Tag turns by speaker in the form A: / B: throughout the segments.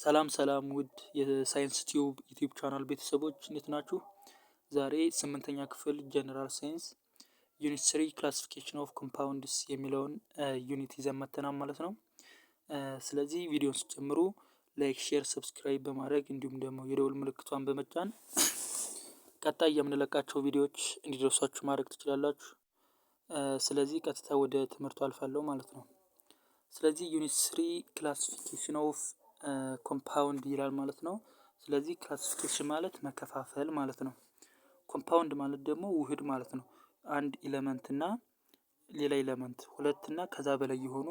A: ሰላም ሰላም ውድ የሳይንስ ቲዩብ ዩቲዩብ ቻናል ቤተሰቦች፣ እንዴት ናችሁ? ዛሬ ስምንተኛ ክፍል general science unit 3 classification of compounds የሚለውን unit ይዘን መጥተናል ማለት ነው። ስለዚህ ቪዲዮን ስትጀምሩ like፣ share፣ subscribe በማድረግ እንዲሁም ደግሞ የደወል ምልክቷን በመጫን ቀጣይ የምንለቃቸው ቪዲዮዎች እንዲደርሷችሁ ማድረግ ትችላላችሁ። ስለዚህ ቀጥታ ወደ ትምህርቱ አልፋለሁ ማለት ነው። ስለዚህ unit 3 classification of compound ይላል ማለት ነው። ስለዚህ classification ማለት መከፋፈል ማለት ነው። Compound ማለት ደግሞ ውህድ ማለት ነው። አንድ element እና ሌላ element፣ ሁለት እና ከዛ በላይ የሆኑ፣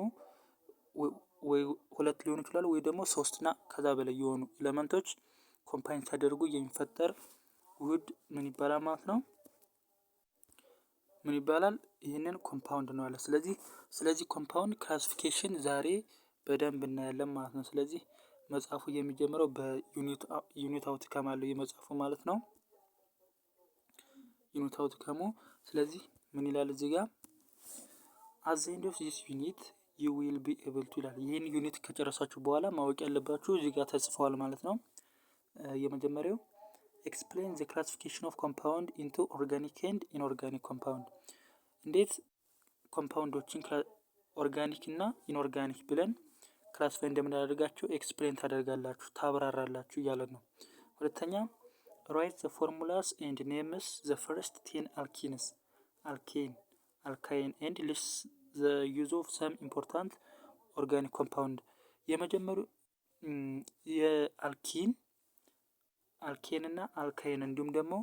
A: ወይ ሁለት ሊሆኑ ይችላሉ ወይ ደግሞ ሶስት እና ከዛ በላይ የሆኑ element ኦች combine ሲያደርጉ የሚፈጠር ውህድ ምን ይባላል ማለት ነው? ምን ይባላል? ይህንን compound ነው አለ። ስለዚህ compound classification ዛሬ በደንብ እናያለን ማለት ነው። ስለዚህ መጽሐፉ የሚጀምረው በ unit outcome አለው የመጽሐፉ ማለት ነው። Unit outcome ኡ ስለዚህ ምን ይላል እዚህ ጋር? "At the end of this unit you will be able to" ይላል። ይህን unit ከጨረሳችሁ በኋላ ማወቅ ያለባችሁ እዚህ ጋር ተጽፈዋል ማለት ነው። የመጀመሪያው explain the classification of compound into organic and inorganic compound። እንዴት compound ኦችን organic እና inorganic ብለን classify እንደምናደርጋቸው explain ታደርጋላችሁ፣ ታብራራላችሁ እያለን ነው። ሁለተኛ write the formulas and names the first 10 alkenes, alkane, alkyne and list the use of some important organic compound። የመጀመሪያው የ alkene፣ alkane እና alkyne እንዲሁም ደግሞ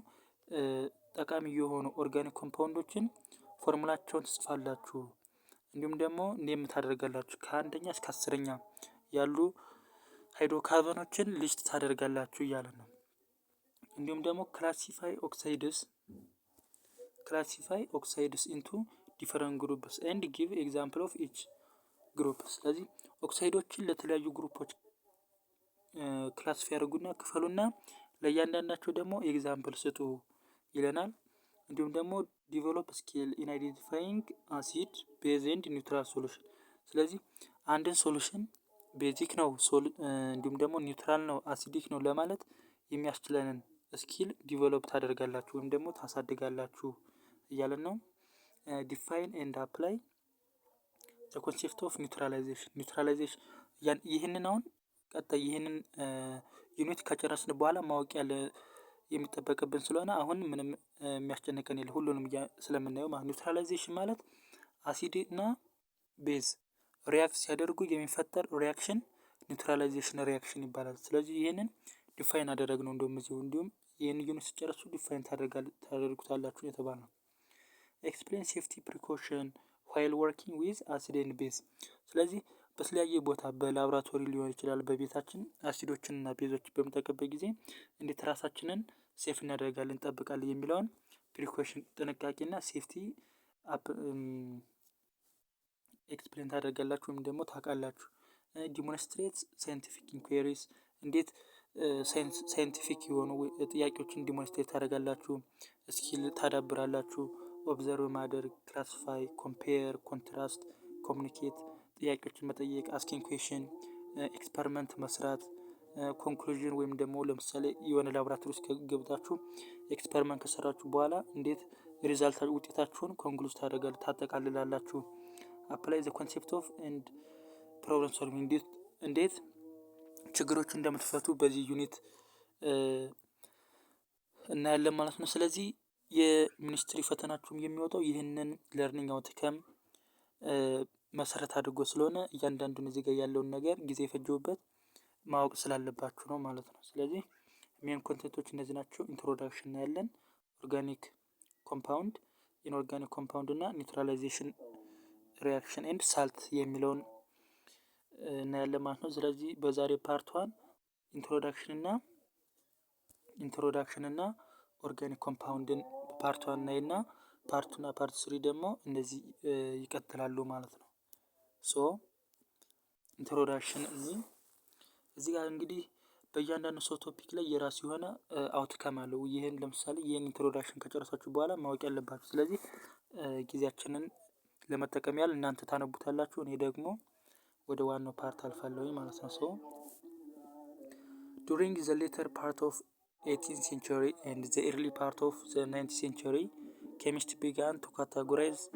A: ጠቃሚ የሆኑ organic compound ኦችን formula ቸውን ትጽፋላችሁ። እንዲሁም ደግሞ name ታደርጋላችሁ፣ ከአንደኛ እስከ 10ኛ ያሉ hydrocarbon ኦችን list ታደርጋላችሁ እያለ ነው። እንዲሁም ደግሞ classify oxides into different groups and give example of each group። ስለዚህ ኦክሳይዶችን ለተለያዩ group ኦች classify ያደርጉና ክፈሉና ለእያንዳንዳቸው ደግሞ example ስጡ ይለናል። እንዲሁም ደግሞ develop skill in identifying acid, base and neutral solution። ስለዚህ አንድን solution basic ነው እንዲሁም ደግሞ neutral ነው፣ acidic ነው ለማለት የሚያስችለንን skill develop ታደርጋላችሁ ወይም ደግሞ ታሳድጋላችሁ እያለን ነው። Define and apply the concept of neutralization። Neutralization ይህንን አሁን ቀጣይ ይህንን unit ከጨረስን በኋላ ማወቅ ያለ የሚጠበቅብን ስለሆነ አሁን ምንም የሚያስጨንቀን የለ፣ ሁሉንም ስለምናየው ማለት። Neutralization ማለት አሲድ እና base react ሲያደርጉ የሚፈጠር reaction neutralization reaction ይባላል። ስለዚህ ይህንን define አደረግነው እንደውም እዚሁ፣ እንዲሁም ይህን unit ስትጨርሱ define ታደርጉታላችሁ የተባለው ነው። Explain safety precaution while working with acid and base። ስለዚህ በተለያየ ቦታ በላብራቶሪ ሊሆን ይችላል፣ በቤታችን አሲዶችን እና base ኦች በምንጠቀምበት ጊዜ እንዴት ራሳችንን safe እናደርጋለን፣ እንጠብቃለን የሚለውን precaution ጥንቃቄና safety explain ታደርጋላችሁ ወይም ደግሞ ታውቃላችሁ። Demonstrate scientific inquiries፣ እንዴት scientific የሆኑ ጥያቄዎችን demonstrate ታደርጋላችሁ፣ skill ታዳብራላችሁ። Observe ማድረግ፣ classify፣ compare፣ contrast፣ communicate፣ ጥያቄዎችን መጠየቅ፣ asking question፣ experiment መስራት፣ conclusion ወይም ደግሞ ለምሳሌ የሆነ ላቦራቶሪ ውስጥ ገብታችሁ experiment ከሰራችሁ በኋላ እንዴት result ውጤታችሁን conclude ታደርጋላችሁ፣ ታጠቃልላላችሁ። Apply the concept of and problem solving፣ እንዴት ችግሮችን እንደምትፈቱ በዚህ unit እናያለን ማለት ነው። ስለዚህ የ ministry ፈተናችሁም የሚወጣው ይህንን learning outcome መሰረት አድርጎ ስለሆነ እያንዳንዱን እዚህ ጋር ያለውን ነገር ጊዜ የፈጀሁበት ማወቅ ስላለባችሁ ነው ማለት ነው። ስለዚህ main content ኦች እነዚህ ናቸው። Introduction እናያለን። Organic compound፣ inorganic compound እና neutralization reaction and salt የሚለውን እናያለን ማለት ነው። ስለዚህ በዛሬ part one introduction እና organic compound ን part one እናይና part two እና part three ደግሞ እነዚህ ይቀጥላሉ ማለት ነው። So introduction እዚህ ጋር እንግዲህ በእያንዳንዱ sub topic ላይ የራሱ የሆነ outcome አለው። ይህን ለምሳሌ ይህን introduction ከጨረሳችሁ በኋላ ማወቅ ያለባችሁ። ስለዚህ ጊዜያችንን ለመጠቀም ያህል እናንተ ታነቡታላችሁ፣ እኔ ደግሞ ወደ ዋናው part አልፋለሁኝ ማለት ነው። So During the later part of 18th century and the early part of the 19th century, chemists began to categorize